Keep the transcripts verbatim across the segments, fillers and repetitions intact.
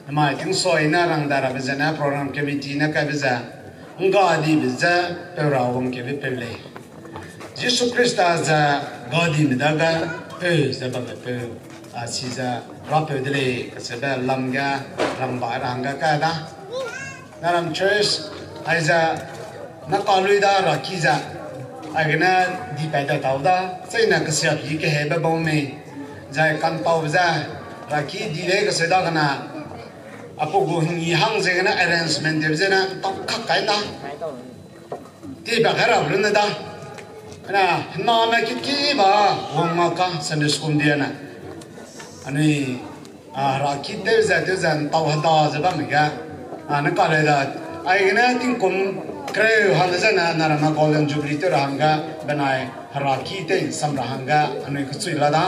Namai tingsoine rang da rabe zene program committee ne kaibe ze, nggadibe ze peu ra wangkeube peu lei. Jisu Khrista ze nggadibe dage peu ze bambe peu, a, si ze rapeu de lei, kacheube lam ge rang ba ra hangge kai da. Naram church, aize na kalui da raki ze, aigene di pai da tau da, chine kesiapi kehebe bau mei, zai kantaube ze, raki di lei kaseu dagene, apau gu hingyi hang ziegene arrangement tewbe zene ntau kak kai na. Ti pa kai ra lu ne da. Na, name kiki ba, wang ma ka Sunday school diene. Anui, a, raki tew ze, tew ze, ntau heda ze bamme ge. A, ne ka lei da. Aigene tingkum kereu hang zene, na ramme Golden Jubilee tew ra hangge, benai heraki tei nsam ra hangge, anui kechui la da.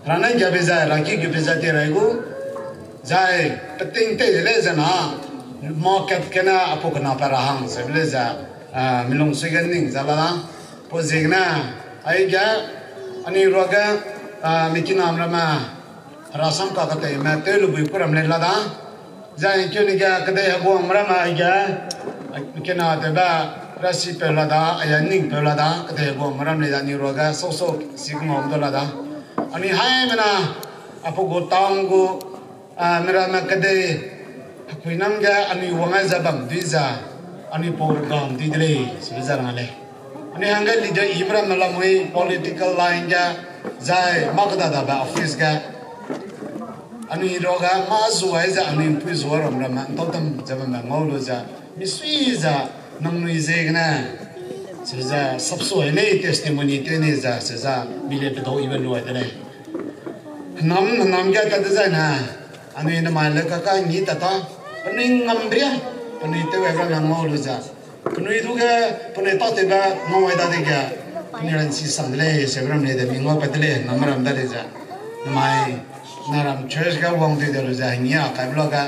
Hera ne gabe zai, raki gube zai te rai gu. Zai, peting tei de lei zena, market gene apau kena pa ra hang, ze be lei ze, a, milung sui ge ning ze la da. Pau ziegene, aige, anui ruage, a, mikinam ramme, herasam ka keteime, tew lubui ku ram lei la da. Zai keu ni ge kedei heguang ramme aige, kena tewbe, rasi peu la da, aia ning peu la da, kedei heguang ram lei da anui ruage, sau sau si kemam du la da. Anui haimena, apau gu town gu, a, meramme kedei, hekui nam ge anui wang ai ze bam dui ze, anui pau regam dui de lei, sibe ze rang lei. Anui hangge leader i meramme lamui political line ge, zai mâ kedadabe office ge. Anui ruage mâ zuai ze anui mpui zua ram ramme ntau tam ze bamme ngau lu ze, misui ze nangnui ziegene, size sapsuai nei testimony tew nei ze, size mi le pedau ibe luai de lei. Henam, henam ge tat dezaine, anui namai le kaka ngi tat ta, penui ngam bria, penui tew ai ramme ngau lu ze. Penui du ge, penui tâtewbe ngau ai dadege, penui ranchi sang de lei, seube ram lei de mi ngau pat de lei, henam ram da lei ze. Namai, naram church ge wang dui de lu ze, hengi a kaibe luage,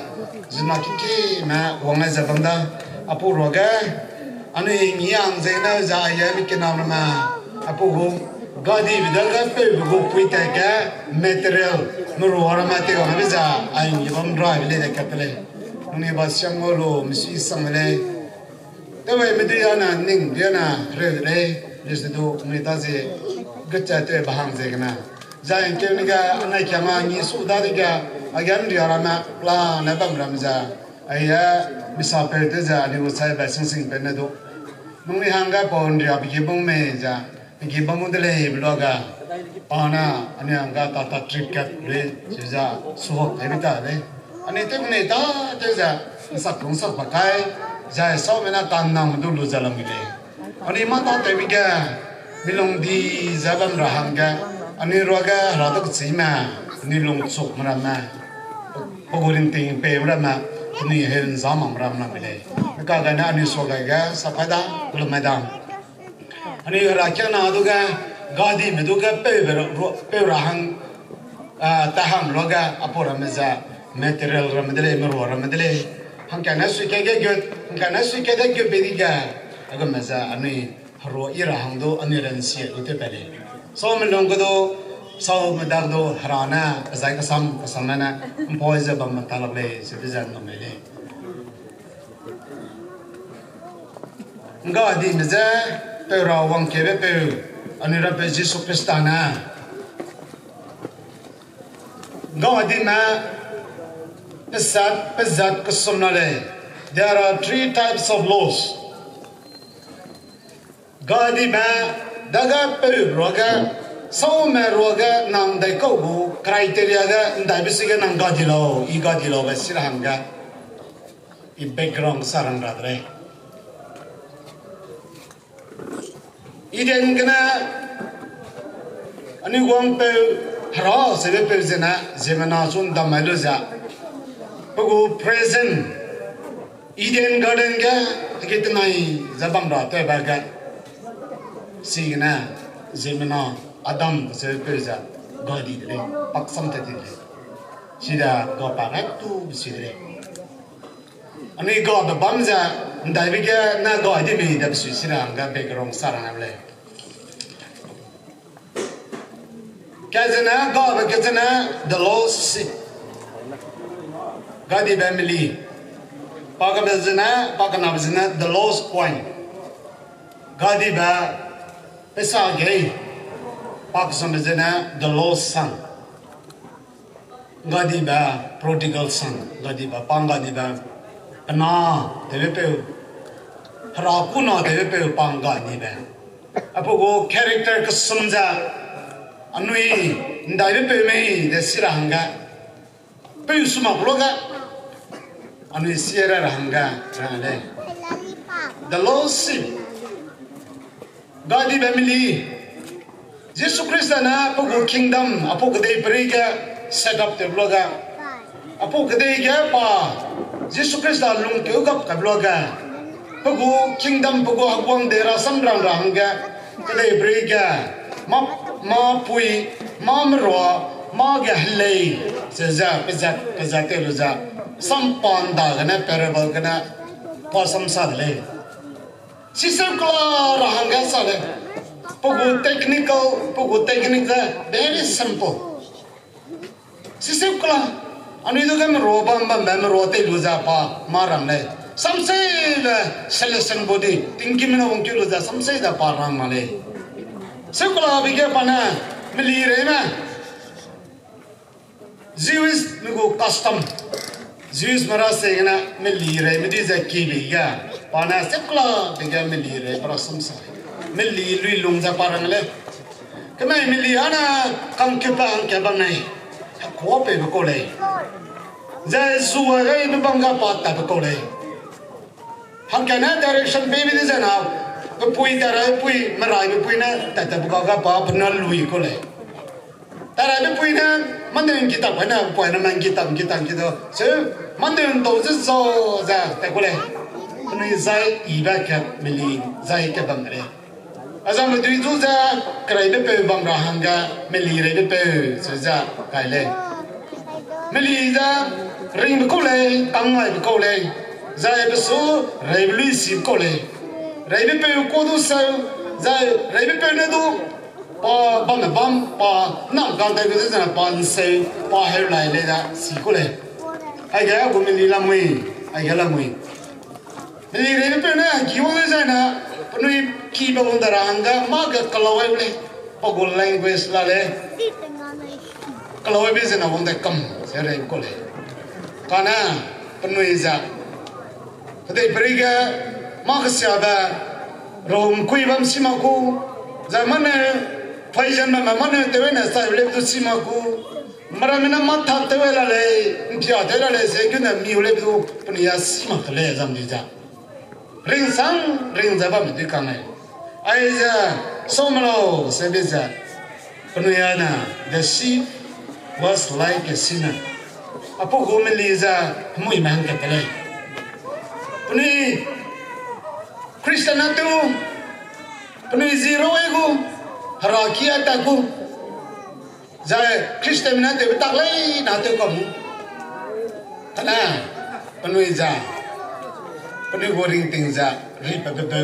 zina kikime wang ai ze bam da, apau ruage, anui ngi ang ze ne ze aia mikinam ramme, apau gu, gadibe dage peube gu pui tat ge material, merua ramme tew gaibe ze, ai ngi bam raibe lei de kat de lei. Nangnui ba siam ngau lu, misui sang de lei. Tewbe medui ane, ning dui ane, reu de lei, lise du, nangnui ta ze, gutcha tewbe hang ziegene. Zai ngkeu ni ge, anai kiam a ngi su dadege, aige nria ramme, plan ne bam ram ze, aia, misapeu tew ze, anui gu saibe singsingpeu ne du. Nangnui hangge pau nria pegi bam mei ze, pegi bam mu de lei be luage. Pa ne, anui hangge Tata trip kat lei, chize, suhak tewbe ta lei. Anui tew ne ta, tew ze, nsak lungsak pa kai, zai saume ne tannam du lu ze lam mi lei. Anui mâ tâtewbe ge, milung di ze bam ra hangge, anui ruage hera du kechîme, anui lungchukme ramme, pe gu ringting peime ramme, penui heu nza makme ram lam mi lei. Kagene anui suagaibe ge, sapai da, kelum mai da. Anui herakiangna du ge, gadime du ge, peube ra, ru-, peu ra hang, a, ta hang luage, apau ramme ze, material ramme de lei, merua ramme de lei. Hangkane suikat ge gut, hangkane suikat de gut be di ge, agume ze, anui herua i ra hang du, anui ranchi lu tew pat lei. Saume lung ge du, saume dak du, hera ne, pezai kesam, kesamne ne, mpoi ze bam ma ta lak lei, ze de ze ngam lei lei. Nggadibe ze, peu ra wangkeube peu, anui Rapeu Jisu Khrista ne. Nggadibe, pesat, pezat kesum la lei. There are three types of laws. Gadibe, dage peu ruage, saume ruage nang daikau gu criteria ge, ndaibe si ge nang gadi lau, i gadi laube si ra hangge. I background sa rang ra de lei. Eden gene, anui guangpeu, hera sebe peu zene, ziemmena chu ndam mai lu ze. Pe gu present, Eden Garden ge, hege tenai ze bam ra tewbe ge. Chigene, ziemmena, Adam sebe peu ze, gadi de lei, paksam tat di de lei. Chide, ga pa gai tu si de lei. Anui gabe bam ze, ndaibe ge ne gai di mei de pe sui si ra hangge background sa ra ne lei. Kezene, gabe kezene, the lost sheep. Gadibe meli. Pa kebe zene, pa kenabe zene the lost coin. Gadibe pesa gei. Pa kesambe zene the lost son. Gadibe prodigal son. Gadibe pa gadibe pena tewbe peu. Hera kuna tewbe peu pa gadibe. Ape gu character kesum ze anui ndaibe peu mei de si ra hangge. Peu suma kuloge. Anui siere ra hangge, ra lei. The lost sheep. Gadibe meli. Jisu Khrista ne pe gu kingdom, apu kedei peri ge set up tew luage. Apu kedei ge pa, Jisu Khrista lungkeu gap kap luage. Pe gu kingdom, pe gu heguang de rasam rang ra hangge, kedei peri ge, mâ, mâ pui, mâ merua, mâ ge helei, ze ze, pezat, pezat tew lu ze, sampan dagene, parable gene, pa sam sa de lei. Siseu kela ra hangge sa lei. Pe gu technical, pe gu technique ze, very simple. Siseu kela, anui du ge merua bam bambe merua tei lu ze pa mâ ram lei. Samseibe celestial body, tinggîme ne wangkeu lu ze samsei ze pa rang mak lei. Seu kelabe ge pa ne, meli reime. Jewish me gu custom. Jewish me ra se gene meli reime di ze kibe ge. Pa ne seu kelabe ge meli rei pe rasam sa. Meli lui lung ze pa rang lei. Kemei meli â ne kangkepa hangke bam nei. Hekuâ peibe kau lei. Zai zua gaibe bam ga pa tatbe kau lei. Hangkane direction peibe di zai na, pe pui, tarai pui, meraibe pui ne, tat tat pe ga ga pa, pe na lui kau lei. Taraibe pui ne, mâ ne nggi tak, pa ne, pui ne, mâ nggi tak, nggi tak, nggi tak. Se, mâ ne ntau ze zau ze, tat kau lei. Penui zai ibe ke, meli zai ke bam de lei. Azangme dui zu ze, kereibepeu bam ra hangge, meli reibepeu, ze ze, kai lei. Meli ze, ringbe kau lei, kang ngaibe kau lei, zai pesu, reibe lui sibe kau lei. Reibepeu kau du seu, zai reibepeu ne du, pa bamme bam, pa nang kang dai gu ze zene pa nseu, pa heu lai lei da, si kau lei. Aige gu meli lamui, aige lamui. Meli reibepeu ne, ki wang lei zai ne, penui kibe wang da ra hangge, mâ ge kelau ai lei, pa gu language la lei. Kelau aibe zene wang de kam, ze rei kau lei. Kane, penui ze, kedei peri ge, mâ kesiabe, rau mkui bam si mak gu, zai mâ ne, poison bamme mâ ne, tew ne, sai lei du si mak gu, meramme ne mâ tak tew la lei, mpia tew la lei, ze gene miu lei du, penui a si mak ke lei, zam di ze. Ringsang, ring ze bamme dui kang lei. Aize, sau me lau, seube ze. Penui a ne, the sheep was like a sinner. Apu gu meli ze, hemui me hangkat te lei. Penui, Christian na tu, penui zi rau ai gu, hera ki a ta gu. Zai Christian na tewbe tak lei na tew kam. Kane, penui ze, penui gu ringting ze, ri pe pe pe.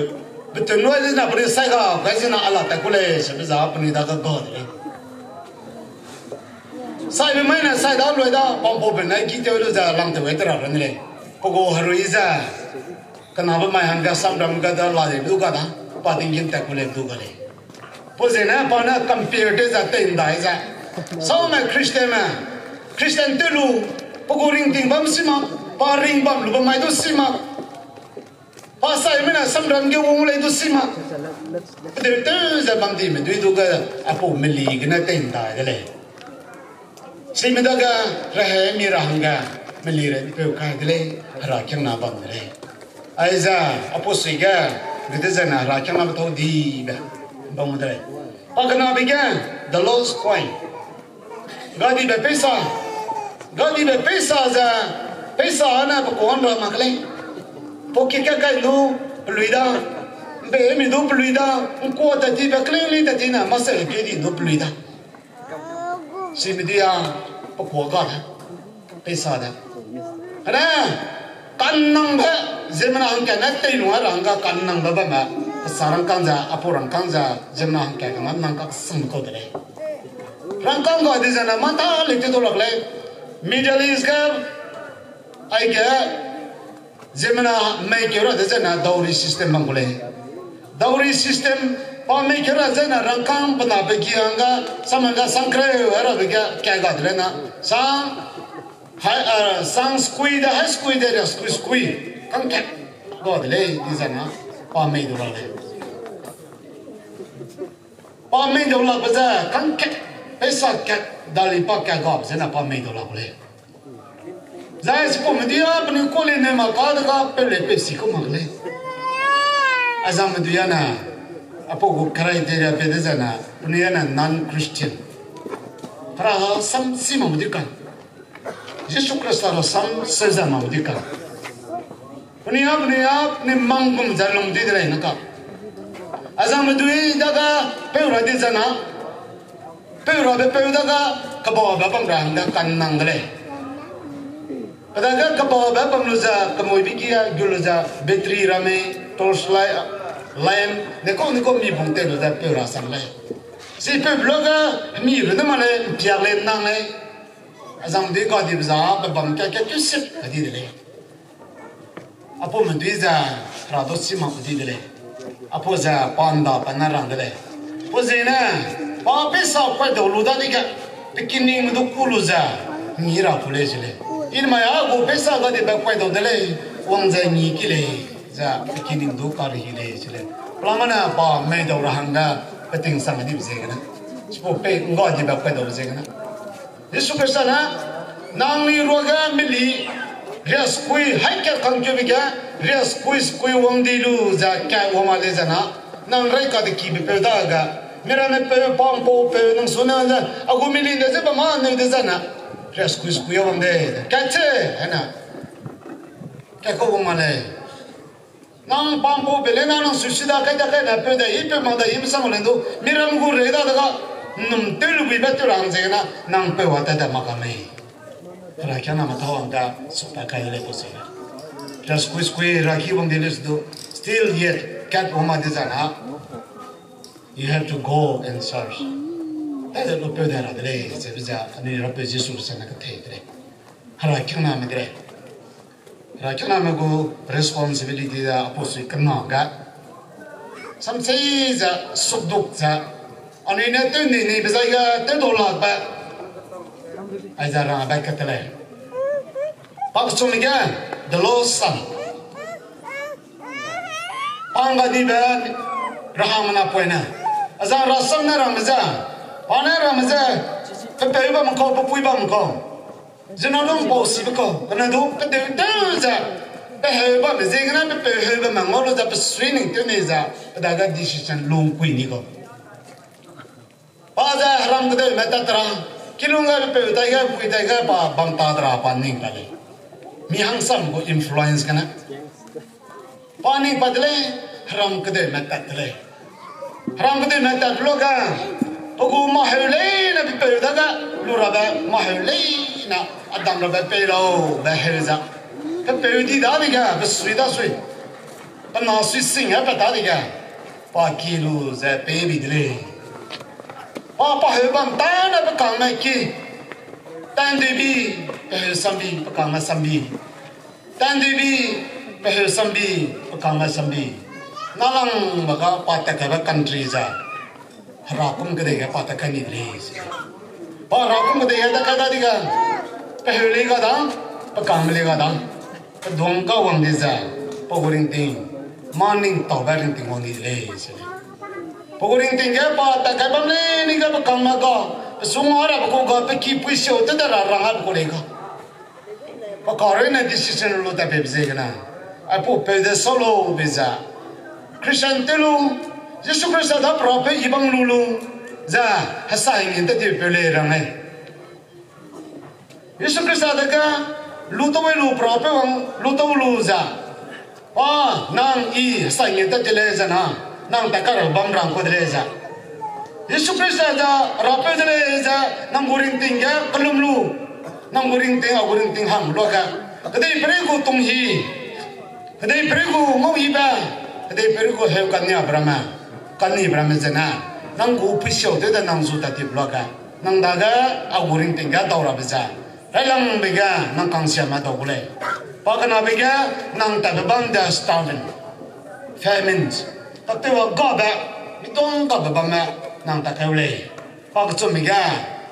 Betun loi ze na penui sai ga, gai ze na ala ta ku lei, seube za penui dage ga de lei. Saibe mai ne sai da loi da, pampaube ne ki tew lu ze lang tew ai te ra run lei. Pe gu herui ze, kenabe mai hangge samram ga da la lei du ga da, pa tinggîm tat ku lei du ga lei. Pau zene pa ne compare tew ze tei ndai ze. Saume Christian me, Christian tew lu, pe gu ringting bam si mak, pa ring bam lube mai du si mak. Pa saime ne samram ge wang lei du si mak. Pedeu tew ze bam dime dui du ge, apau meli gene tei ndai de lei. Sime dage, rehei mi ra hangge, meli rei peu kai de lei, herakiangna bam de lei. Aize, apau suige, gede zene herakiangna betau dibe, bam de lei. Pa kenabe ge, the lost coin. Gadibe peisa, gadibe peisa ze, peisa ne pe kuan ra mak lei. Pocket ge kai du pelui da, mbe mi du pelui da, ngkua tat tibe cleanly tat ti ne, mase ke di du pelui da. Sime di a, pe kua ga de, peisa de. Ane, kannangbe, ziemmena hangkat ne tei lung a ra hangge kannangbe bamme, pesa rangkâng ze, apau rangkâng ze, ziemmena hangkat kangam nang kak sang kau de lei. Rangkâng ga di zene mâ ta lei tew du lak lei. Middle East ge, Aige, ziemmena mei keu ra de zene dowry system bam gu lei. Dowry system, pa mei keu ra zene rangkâng pe na pe gi hangge, samhangge sang kereu, herabe ge ka ga de lei na. Sang, hai, eh, sang sekui de, hai sekui de, riak sekui sekui. Kangkat ga de lei, di zene, pa mei dau lak lei. Pa mei dau lakbe ze, kangkat, peisa kat, dali pa ka gabe zene pa mei dau lak gu lei. Zai chipau medui a penui kale ne ma ka de ga peu lei peu si kau mak lei. Azang medui a ne, apau gu criteria pe de zene, penui a ne non-Christian. Hera sam si mak medui ka. Jisu Khrista ra sam se ze mak medui ka. Penui a, penui a, penui mang gum ze lung di de lei ne ka. Azang medui dage peu ra di zene, peu rabe peu dage kebabe bam ra hangge kannang de lei. Pe dage kebabe bam lu ze, kemuibe ki a gu lu ze, battery ramme, torch light, lamp, ne kau ne kau mi bung tei lu ze peu ra sang lei. Chi peu luage, mi lu ne ma lei, mpiak lei, nang lei. Azang medui ga dibe za, pe bam ka ka keu sip ka di de lei. Apau medui ze, Hera du si mak pe di de lei. Apau ze, pa nda pa na rang de lei. Pau ziegene, pa peisa kuai dau lu dadege, pe kiningme du ku lu ze, ngi ra ku lei chi lei. Inemai a gu peisa ga dibe kuai dau de lei, wang ze ngi ki lei, ze pe kining du ka rehi lei chi lei. Pelamane pa mei dau ra hangge, pe tingsang dibe ziegene. Chipau pei ngga dibe kuai dau ziegene. Jisu Khrista ne, nangnui ruage meli, riak sekui, hai kat kangkeube ge, riak sekui sekui wang di lu ze kat wang ma lei zene, nang rei ka de kibe peu dage, miramme peu, pampaupeu, nang su ne ze, a gu meli de ze bam ma neu de zene, riak sekui sekui wang de, kat che, hene. Kat kau wang ma lei. Nang pampau pe lei na nang suicide kai da kai na peu de, i peu mak da, i mesang lei du, miram gu rei da de ga, nnum tew lu buibe tew ra hang ziegene, nang peu wa tat da mak ka mei. Herakiangname tau hangge, sukta kai de lei pau ziegene. Riak sekui sekui, raki wang di lei se du, still yet, kat wang ma de zene, you have to go and search. Tat de lu peu de ra de lei, zebe ze, anui Rapeu Jisu Khrista ne kethei de lei. Herakiangname de lei. Herakiangname gu responsibility de apau sui kena ge. Samsei ze, sukduk ze. Anui ne tew nei neibe zai ge, tew dau lakbe. Aize rangbe kat te lei. Pa kechum ge, the lost son. Pa ngga dibe rahangme napoine. Azang rasam ne rangme ze. Pa ne rangme ze. Pe peu bam kau, pe pui bam kau. Zena lung pau sibe kau, kane du, pe deu tew ze, pe heu bamme ziegene, pe peu heu bamme ngau lu ze, pe sui ning tew nei ze, pe dage decision lungkui ni kau. Pa ze heram kedeume tat ra, kilung ge pe peu tai ge, pui tai ge, pa bam ta de ra, pa ning pa lei. Mi hangsam gu influence gene. Pa ning pat de lei, heram kedeume tat de lei. Heram kedeume tat luage, pe gu mâ heu leine pe peu dage, lu rabe mâ heu leine, a dam rabe pei lau be heu ze. Pe peu di dadege, pe sui da sui. Pe na sui sing ge pat dadege, pa ki lu ze pei bi de lei. Pa, pa heu bam tane pe kangme ki. Tandui bi, pe heu sambi, pe kangme sambi. Tandui bi, pe heu sambi, pe kangme sambi. Nalangbe ga pa tat kaibe country ze. Hera kum kedei ge pa tat kai ni de lei. Pa hera kum kedei ge tat kai dadege. Pe heu lei ga da, pe kangme lei ga da. Pe duang ga wang di ze. Pa gu ringting. Mâ ning taube ringting wang di de lei se. Pa gu ringting ge pa tat kai bam lei ni ge pe kangme ga. Pe sung a ra pe ku ga pe ki pui siau te de ra rang a pe ku lei ga. Pa karui ne decision lu tat peibe ziegene. Aipau peu de sau lu be ze. Christian tew lu, Jisu Khrista da pe rapeu i bang lu lu, ze, hesai ngin tat dibe peu lei rang lei. Jisu Khrista dage, lu tau lu pe rapeu wang, lu tau lu ze. Pa, nang i hesai ngin tat de lei ze na, nang tat kai ra bam rang ku de lei ze. Jisu Khrista ze, rapeu de lei ze, nang gu ringting ge kellum lu, nang gu ringting, a gu ringting hang luage. Kedeiperei gu tung hi, kedeiperei gu ngau hibe, kedeiperei gu heu kaniabe ramme, kanibe ramme zene, nang gu pui siau tew de nang zu tat dibe luage. Nang dage, a gu ringting ge dau rabe ze. Railangbe ge nang kangsiame dau gu lei. Pa kenabe ge nang tatbe bam de starving, famines. Tatewa gabe, mi tuang gabe bamme nang tatkeu lei. Pa kechumbe ge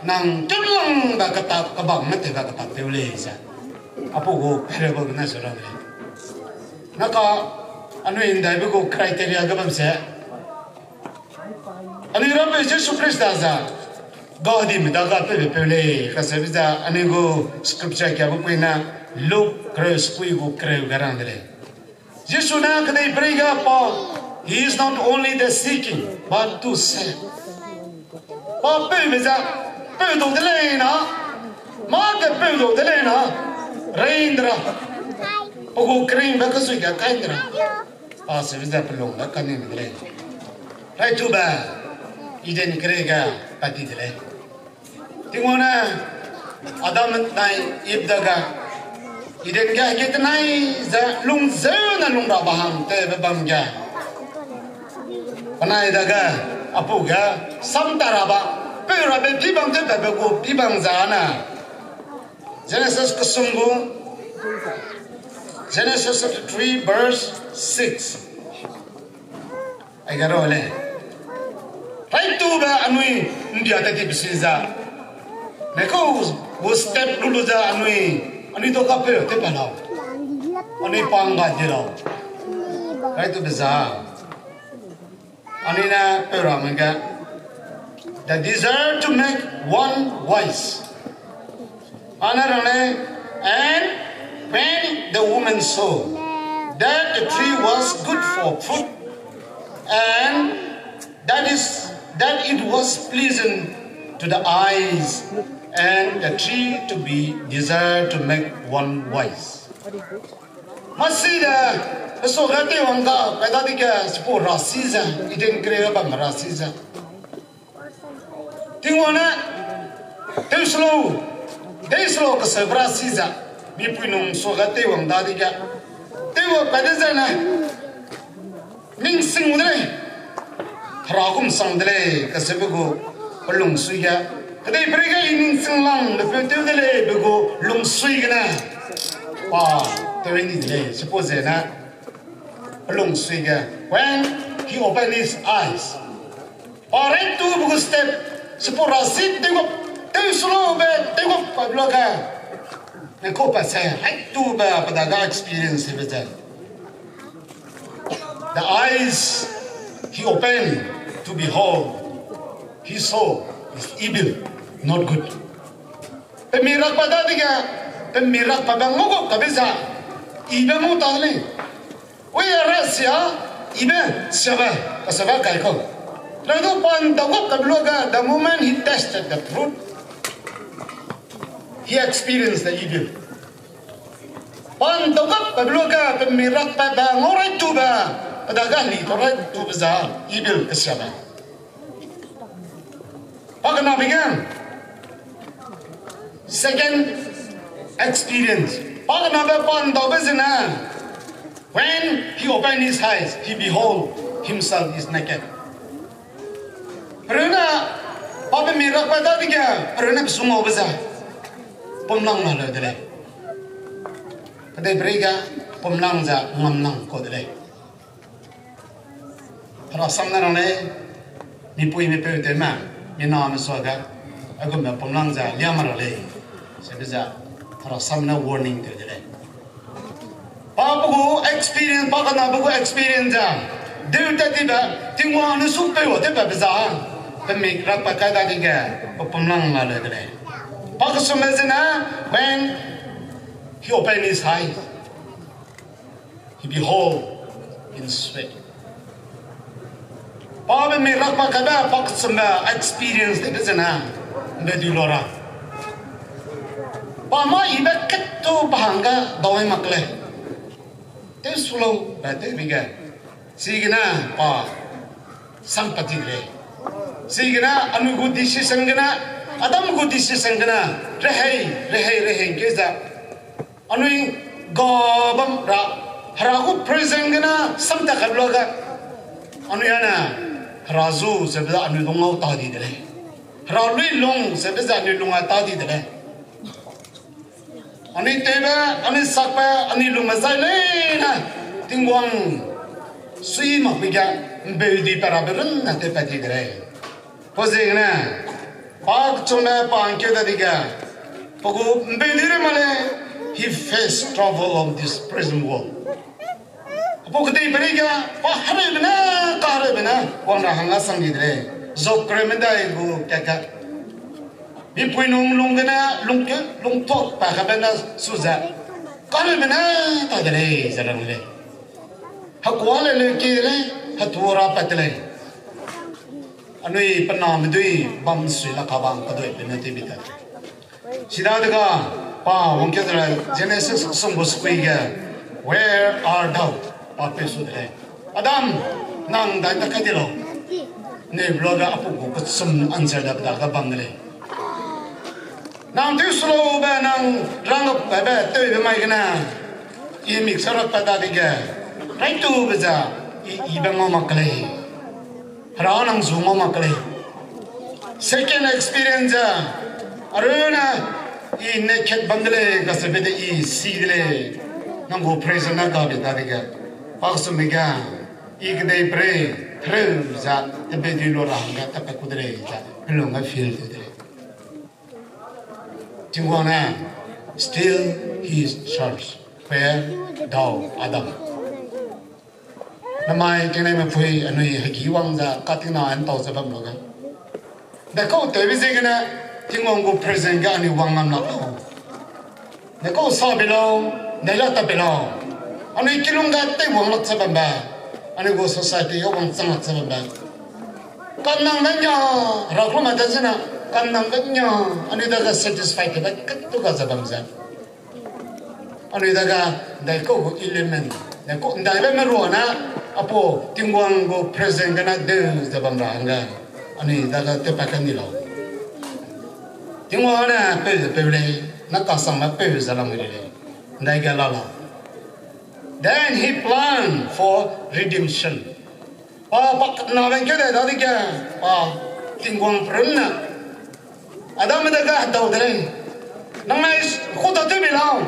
nang teulangbe ketak kebakme tewbe ketak tew lei ze. Apau gu parable gene su ra de lei. Naka anui ndaibe gu criteria ge bam se. Anui Rapeu Jisu Khrista ze, gadime dage peube peu lei, kacheube ze, anui gu scripture kiabe pui ne, Luke kereu sekui gu kereu ge rang de lei. Jisu ne kedeiperei ge pa, he is not only the seeking, but to save. Pa peube ze, peu dau de lei na, mâ ge peu dau de lei na, rei de ra. Pe gu keringbe kezui ge kai de ra. Acheube ze pe lung ge kani de lei. Raitube, Eden kereu ge pat ti de lei. Tingwang ne Adam nai Eve dage, Eden ge hege tenai ze lungzeu ne lung rabe hang tewbe bam ge, penai dage, apau ge, sam ta rabe, peu rabe pî bam tewbe gu pî bam za ne. Genesis kesum gu, Genesis chapter three, verse six. Aige ra lei. Raitube anui mbia tat tibe si ze, ne kau gu step lu lu ze anui, anui dau kapeu tew pa lau. Anui pang ga di lau. Raitube za, anui ne peu ramme ge, the desire to make one wise. Ane rang lei, and when the woman saw that the tree was good for food, and that is, that it was pleasant to the eyes, and the tree to be desired to make one wise. Masi de, pe suage teiwang ga, pe dadege, chipau ra si ze, Eden kereu bam ra si ze. Tingwang ne, tew se lau, dei se lau kaseube ra si ze, mipui nung suage teiwang dadege. Teiwang pat de zene, ning sing de lei, Hera gum sang de lei, kaseube gu, pe lungsui ge. Kedeiperei ge i ning sing langbe peu tew de lei, be gu lungsui gene. Pa, tew ni de lei, chipau zene. Pe lungsui ge, when he opened his eyes. Pa raitube gu step, chipau ra si tewgap, tew se laube tewgap pa luage. Ne kau pa se, raitube pe dage experience be ze. The eyes he opened to behold, he saw is evil, not good. Pe mi rakpa dadege, pe mi rakpa be ngau gap kabe za, ibe ngau ta lei. Ui, ara sia, ibe siabe, kasabe kai kau. Radu pan dau gap kabe luage, the moment he tasted the fruit, he experienced the evil. Pan dau gap kabe luage, pe mi rakpa be ngau raitube, pe dage li tau raitube za, evil kesiabe. Pa kenabe ge, second experience. Pa kenabe pan daube zene, when he opened his eyes, he behold himself is naked. Perune, pa pe mi rakpa dadege, perune pe sung aube ze, pumlang la leu de lei. Kedeiperei ge, pumlang ze ngamlang kau de lei. Hera sam ne rang lei, mipui mipeu tewme, miname suage, aigumbe pumlang ze liame ra lei, sebe ze, Hera sam ne warning tew de lei. Pa pe gu experience, pa kenabe gu experience ze, deu tat tibe, Tingwang ne su peu tewbe be za, pe mi rakpa kai dadege, pe pumlang la leu de lei. Pa kesumme zene, when he opened his eyes, he behold in sweat. Pa pe mi rakpa kaibe, pa kesumme experience tewbe zene, mbe dui la ra. Pa mâ ibe ketu pa hangge dau ai mak lei. Tew su lau be tewbe ge. Chigene pa sam pat ti de lei. Chigene anui gu decision gene, Adam gu decision gene, rehei, rehei, rehei ge ze. Anui ga bam ra, Hera gu presence gene sam tat kai luage. Anui ane, Hera zu sebe ze anui lung ngau ta di de lei. Hera lui lung sebe ze anui lung a ta di de lei. Anui tewbe, anui sakbe, anui lume zai leine, Tingwang sui mak pei ge, ’mbeu di pe rabe runne tewpat ti de lei. Pa ziegene, pa kechumbe pa ’ngkeu dadege, pe gu ’mbeu di rei ma lei, he faced trouble of this present world. Apau kedei perei ge, pa hereube ne, kahereube ne, wang ra hangge sang di de lei. Job kereu medai gu kat kat. Mipui nung lung gene, lungkeu, lungtuak pa kebe ne su ze, kahereube ne ta de lei, ze rang lei. Hekua le leuki de lei, hetu ra pat de lei. Anui pe name dui bam sui la kabang kedei pe ne tewbi ta de lei. Chidadege, pa wangkeu de lei, Genesis kesum gu sekui ge, Where art thou? Pa peu su de lei. Adam, nang dai ta kai di lau. Neu luage apau gu kechum answer dage bam de lei. Nang tew su laube nang rang gap kaibe tewbe mai gene, i mik sa rak pat dadege, raitube ze, i, i be ngau mak ke lei. Hera nang zu ngau mak ke lei. Second experience ze, arune, i naked bam de lei, kacheube de i si de lei. Nang gu present ne gabe dadege, pa kesumme ge, i kedei perei, hereu ze, tebe dui lu ra hangge, tapat ku de lei ze, pelung ge feel de lei. Tingwang ne, still he search, Where thou, Adam? Namai tingnai mepui anui hegi wang ze katina ’ntau ze bam lu ge. Dekau tewbe ziegene, Tingwang gu present ge anui wang ngam lak lau. Dekau sa be lau, dai la ta be lau. Anui kilung ge teiwang lak ze bambe. Anui gu society ge wangchang lak ze bambe. Kannang ne nia, Hera klu ma de zena, kannang ne nia, anui dage satisfy tebe ketu ga ze bam ze. Anui dage, ’ndaikau gu element, ’ndaikau, ’ndaibe merua ne, apau Tingwang gu present gene deu ze bam ra hangge, anui dage tewpat ka ni lau. Tingwang ne peu ze peu lei, ne kasangme peu ze lamui lei, ’ndaige la lau. Then he planned for redemption. Pa, pa nabe ’ngkeu dai dadege, pa Tingwang perunne Adam dage hedau de lei. Nangnai ku ta tew bei lau,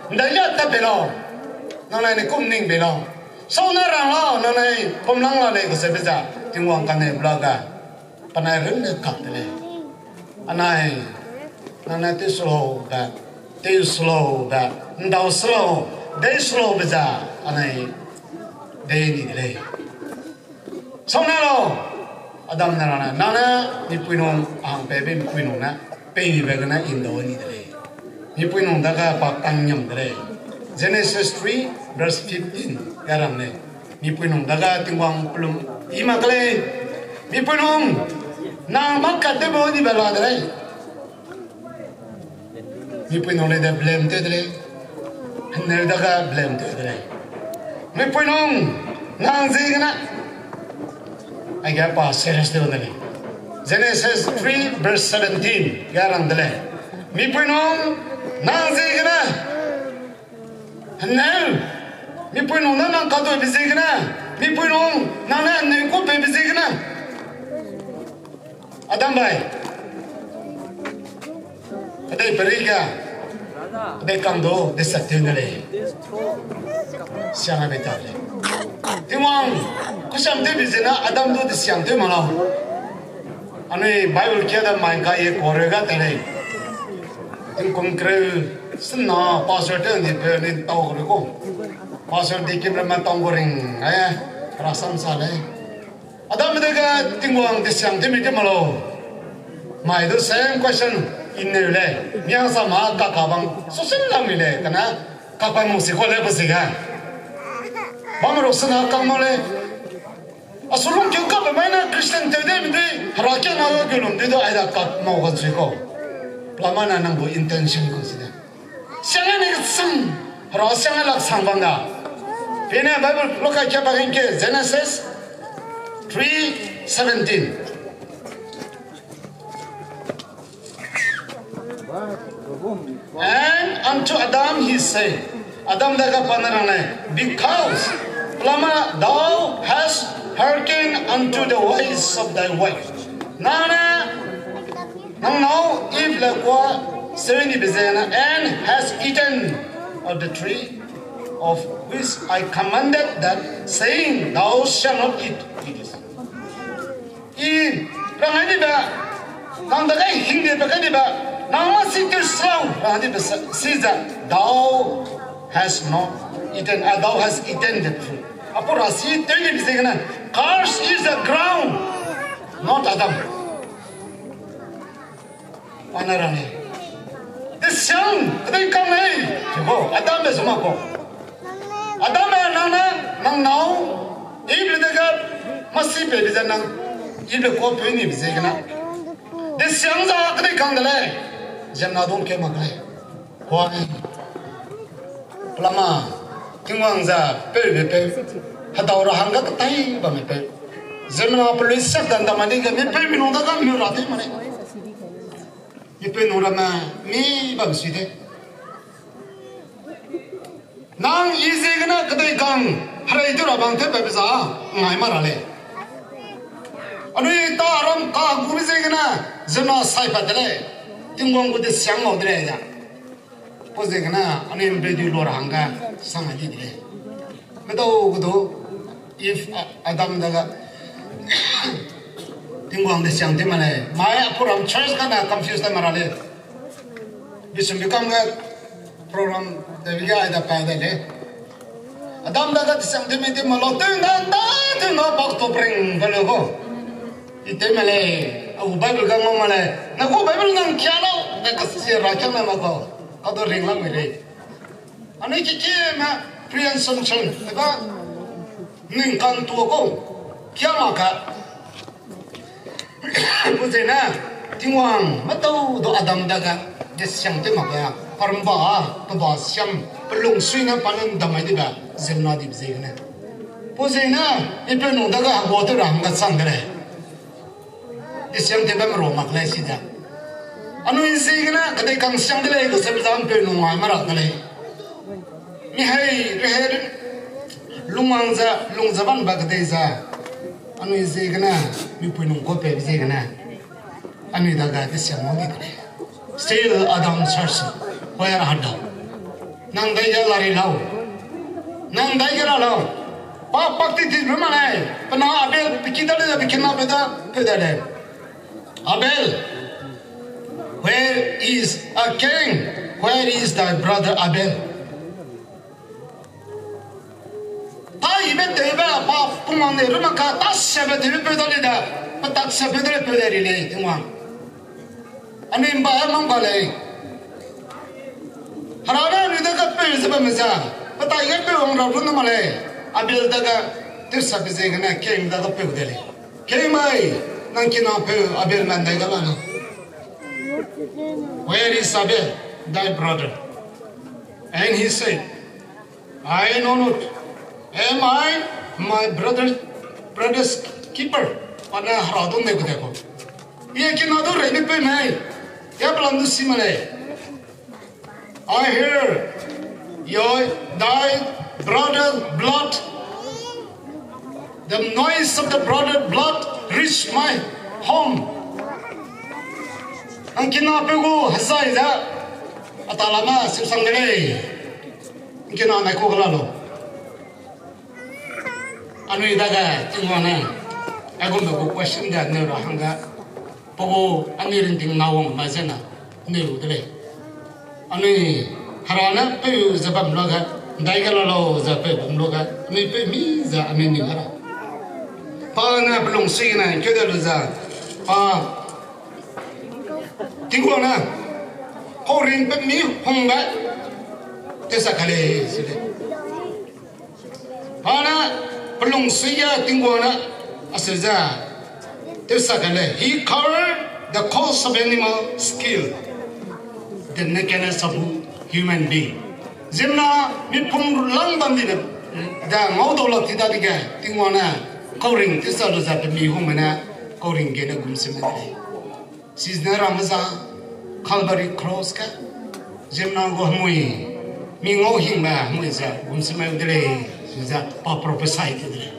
’ndai lia tat bei lau, nangnai ne kum ning bei lau. Sau ne rang lau, nangnai kum lang la lei kacheube ze, Tingwang kane bla ga, penai runne kak de lei. Anai, nangnai tew su laube, tew su laube, ’ndau su lau, dei su laube ze, anai, dei ni de lei. Sau ne lau, Adam ne rang ne, nang ne, mipui nung, a hang pebe mipui nung ne, pei nibe gene ’ndau ni de lei. Mipui nung dage pa ka'ngngiam de lei. Genesis three verse fifteen ga rang lei. Mipui nung dage Tingwang pelum i mak ke lei. Mipui nung, nang mak kat tewbe nibe la de lei. Mipui nung lei de blame tew de lei. Henneu dage blame tew de lei. Mipui nung, nang ziegene. Aige pa serious tew de lei. Genesis three verse seventeen ga rang de lei. Mipui nung, nang ziegene. Henneu, mipui nung ne nang kaduibe ziegene. Mipui nung, nang ne henneu ku peibe ziegene. Adam bai. Kedei peri ga, kedei kang du, desat tew ne lei. Siang a bei ta lei. Tingwang, kusiam tewbe ziegene Adam du desiang tew mak lau. Anui Bible kia da mai ka ye kore ga te lei. Tingkum kereu, sena pastor tew ni pe ni tau kore ko. Pastor di kim rema tang ko ring, eh, rasam sa lei. Adam dage Tingwang desiang tew mi tew mak lau. Mai du same question, i neu lei. Miang sa ma kaka bang, susen lam mi lei, kane, kapa mu si ko lei bu si ga. Bam ru sena kang mak lei. A su lungkeu kabe mai ne Christian tew de mi dui, Hera kia na ga keu lum dui du ai da kap mau kan sui ko. Pelama na nang gu intention consider. Siang ne kesang, Hera siang lak sang bam da. Pene Bible loka kia ba gen ke Genesis three seventeen. And unto Adam he said, Adam dage pa ne rang lei, because, pelama, thou hast hearkened unto the voice of thy wife. Nang ne, nang nâu Eve le kua, Seri ni bezena, and has eaten of the tree of which I commanded that, saying, Thou shalt not eat it. I rang ai ni be, nang dage hingde be kai ni be, nang ma si tew slau rang ai ni be se, si ze, Thou hast not eaten, uh, thou hast eaten the fruit. Apau ra si tew ni be ziegene, curse is the ground, not Adam. Ana rang e. Desiang, kedei kang lei. Chiko, Adam be suma ko. Adam be nang ne, nang nâu, Eve le dege, masi pe be ze nang, Eve le ko pe ni be ziegene. Desiang za kedei kang de lei. Ziemna dungke mak lei. Kuang. Pelama, Tingwang za peu be peu. Hedau ra hangge ketai bamme peu. Ziemmena pelui sak dan dam a di ge, mi peu mi nung da ga mi ra di ma lei. Mi peu nung ramme, mi bam sui de. Nang i ziegene kedei kang, herei tew ra bang tew pe be za, ngai ma ra lei. Anui ta ram ka gu be ziegene, ziemmena sai pat de lei. Tingwang gu desiang ngau de lei ya. Pau ziegene, anui mbe du lua ra hangge, sang a di de lei. Medau gu du, Eve, Adam dage, Tingwang desiang tew ma lei. Mai apau ram church kane confuse tew ma ra lei. Bisum bikam ge program de bia ai da pa de lei. Adam dage desiang tew mi tew ma lau, tew nda nda, tew nda bak to pring be le ko. I tew ma lei, a gu Bible ga ngau ma lei. Na gu Bible nang kia lau, na ka si ra kia na ma ko. Ka du ring la mi lei. Anui kikime preassumption, teba, ning kan tua ko, kia ma ka. Pu zene, Tingwang, matau du Adam dage, desiang tew mak ga, paramba, peba siam, pelung sui ne pa ne ndam ai dibe, ziemmena dibe ziegene. Pu zene, i peu nung dage hegua tew ra hangge chang de lei. Desiang tewbe merua mak lei si da. Anui ziegene kedei kang siang de lei, kesem za mpeu nung ai ma ra de lei. Mi hei, rehei, lungwang ze, lung ze bam ba kedei ze. Anui ziegene, mipui nung ka peu ziegene. Anui dage desiang wang di de lei. Still Adam searching, where art thou? Nang dai ge la ri lau. Nang dai ge la lau. Pa pak ti ti be ma lei. Pe na Abel pe ki da le, pe kina pe da, pe da le. Abel, where is, uh, Cain? Where is thy brother Abel? Ta ibe tewbe pa pungwang ne ruma ka ta sebe tewbe peu da le da, pe tak sebe de peu da ri lei Tingwang. Anui mba e mang ba lei. Hera ne anui dage peu ze bamme za, pe tai ge peu wang ra ru na ma lei. Abel dage tewsabe ziegene Cain dage peu de lei. Cain mai, nang kinapeu Abel man dai ga la na. Where is Abel, thy brother? And he said, I know not. Am I my brother, brother's keeper? Pa ne hera du ne ku de ko. I kina du rei mi peu mei. Ya pelam du si ma lei. I hear your, thy brother's blood. The noise of the brother's blood reached my home. Nang kinapeu gu hezai ze, a ta lame sipsang de lei. Nang kina nai ku ga la lo. Anui dage Tingwang ne, aigum de gu question de neu ra hangge, pe gu anui ringting na wang ma zena, neu lu de lei. Anui hera ne peu ze bam luage, ndai ge la lau ze peu bam luage, anui peu mi ze anui ning ra. Pa ne pe lungsui gene keu de lu ze, pa Tingwang ne, kauring pe mi hungbe, tewsa ka lei, si lei. Pa ne, pe lungsui ge Tingwang ne, aseu ze, tewsa ka lei. He covered the cause of animal skill, the nakedness of human being. Ziemmena mipum lang bam di ne, da ngau dau lak ti dadege, Tingwang ne, kauring tewsa lu ze pe mi hungbe ne, kauring gene gum sim de lei. Sisne ramme za, Calvary Cross ge, ziemmena gu hemui, mi ngau hingbe hemui ze gum sim mai de lei, si ze pa prophesy te de lei.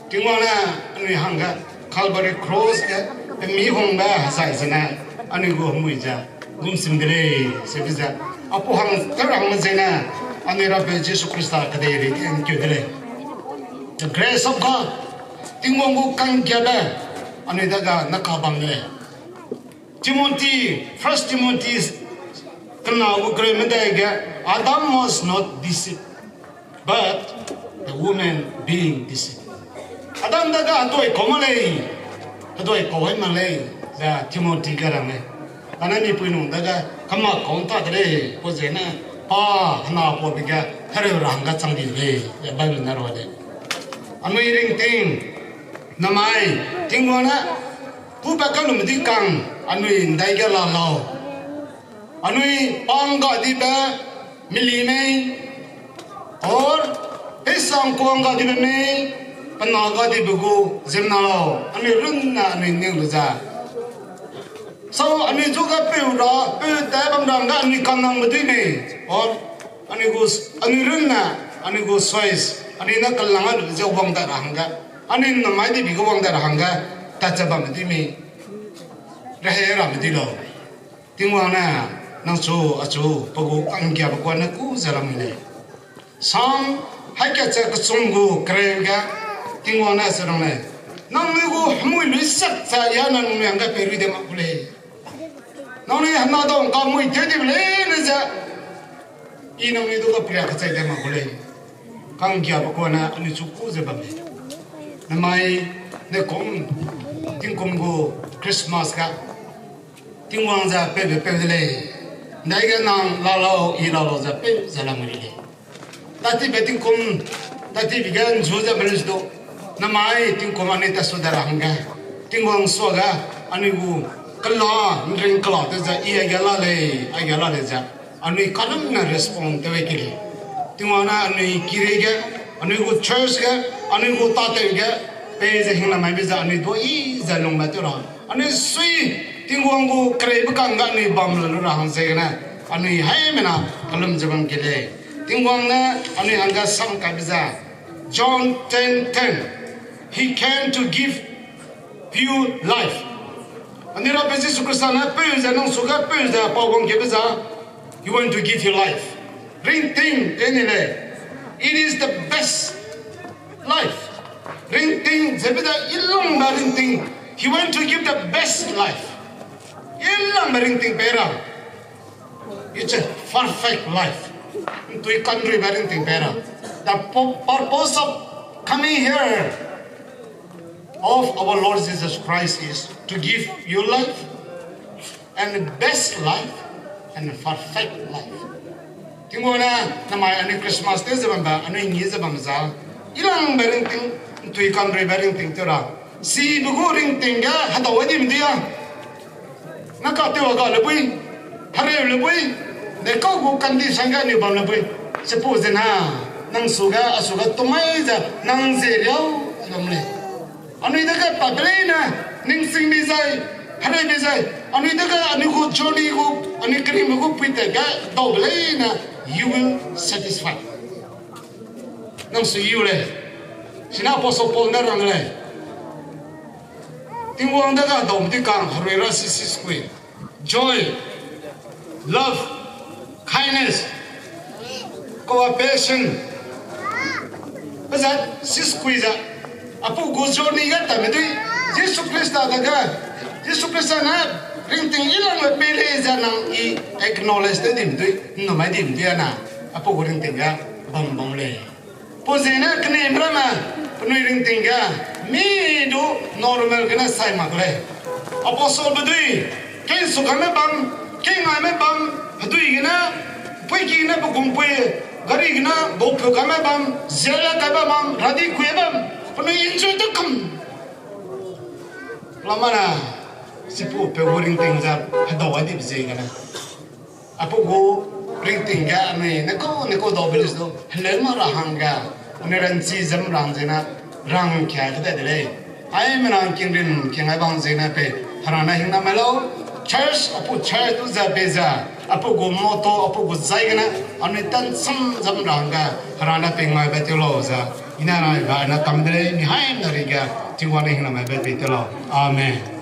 Tingwang ne, anui hangge, Calvary Cross ge, pe mi hungbe hezai zene, anui gu hemui ze, Gumsim de lei, sebi ze. Apu hang, tera hangme zene, anui Rapeu Jisu Khrista kedei rei ge ngkeu de lei. The grace of God, Tingwang gu kanggiabe, anui dage na kabam de lei. Timothy, First Timothy kena gu kereu medai ge, Adam was not deceived, but the woman being deceived. Adam dage hedui kau mak lei, hedui kau hai mak lei, ze Timothy ge rang lei. Kane mipui nung dage kemak kau nta de lei, pau ziegene pa hena paube ge hereu ra hangge chang di de lei, ze Bible ne rang lei. Anui ringting, namai, Tingwang ne, kupa kalume di kang, anui ndaige la lau. Anui pang ga dibe mili mei, or, peisang kuang ga dibe mei, pe na ga dibe gu ziemmena lau, anui runne anui ning lu ze. Sau anui zu ge peu ra, peu ta bam ra hangge anui kanangbe dui mei, or, anui gu, anui runne, anui gu choice, anui ne kelang a lu ze wang dai ra hangge, anui namai dibe ge wang dai ra hangge, tat ze bambe dui mei, rehei rabe dui lau. Tingwang ne, nang chu, achu, pe gu kanggiabe kuane ku ze lamui lei. Sam, haikatche kechum gu kereu ge, Tingwang ne se rang lei. Nangnui gu hemui lui sak ze ya nangnui hangge peirui de mak gu lei. Nangnui hena dau ngka mui tew dibe leine ze, I nangnui du ga peria kechei de mak gu lei. Kanggiabe kuane anui chu ku ze bam lei. Namai, ne kum, tingkum gu Christmas ga, Tingwang ze peube peu de lei. Ndaige nang la lau, I la lau ze peu ze lamui lei. Tatibe tingkum, tatibe ge nzu ze belu du. Namai tingkum anui tasu dai ra hangge, Tingwang suage, anui gu kela, nring kela tew ze, I aige la lei, aige la lei ze, anui kanamne respond tew ke lei. Tingwang ne anui kirei ge, anui gu church ge, anui gu tatew ge, pei ze hingna maibe ze anui dui ze lungme tew ra. Anui sui, Tingwang gu kereibe kangge anui bam lu ra hang ziegene, anui haimena kelum ze bam ke lei. Tingwang ne anui hangge sam kaibe ze, John ten ten, He came to give you life. Anui Rapeu Jisu Khrista ne peu ze, nang suage peu ze, pa wangkebe ze, He want to give you life. Ringting, teni lei. It is the best life. Ringting, zebe da ilangbe ringting. He want to give the best life. Ilangbe ringting pei ra. It's a perfect life. Ntui kanruibe ringting pei ra. The pu-, purpose of coming here of our Lord Jesus Christ is to give you life and the best life and a perfect life. Tingwang ne, namai anui Christmas tew ze bambe, anui ngi ze bam za, ilangbe ringting, ntui kanruibe ringting tew ra. Sibe gu ringting ge hedau di mdi a. Na ka tew a ga le bui, hereu le bui, ne kau gu condition ge anui bam le bui. Chipau zena, nang suage, a suage tumai ze, nang ze riau, bam lei. Anui dage pa be leine, ningsing mi zai, herei mi zai, anui dage anui gu journey gu, anui keringbe gu puitat ge dau be leine, you will satisfy. Nang sui u lei. Sina Apostle Paul ne rang lei. Tingwang dage dau di kang herui ra si si skui. Joy, love, kindness, cooperation. Pe zat si skui za. Apau gu journey ge ta me dui. Jisu Khrista dage, Jisu Khrista ne ringting ilangbe pei lei ze nang I acknowledge tew di me dui. Nnumai di me dui a na. Apau gu ringting ge bam bam lei. Pau ziegene keneme ramme, penui ringting ge, mi du normal gene sai mak lei. Apostlebe dui, kei su gaime bam, kei ngaime bam, hedui gene, puiki gene pe gumpui, gari gene, baupu gaime bam, ziele kaibe bam, radi kuibe bam, penui enjoy tew kam. Lamane, sipau peu gu ringting ze, hedau ai dibe ziegene. Apau gu ringting ge anui ne kau, ne kau dau belis du, heleu ma ra hangge, anui ranchi zam rang zene, rang kia kede de lei. Aimena king rin king ai bang zene pe, Hera ne hingna mai lau, church, apau church du ze be ze, apau gu motto, apau gu zai gene, anui tan sam zam ra hangge, Hera ne pei ngaibe tew lau ze, I ne rai ba ne kam de lei, mi haimena ri ge, Tingwang ne hingna maibe pei tew lau. Amen.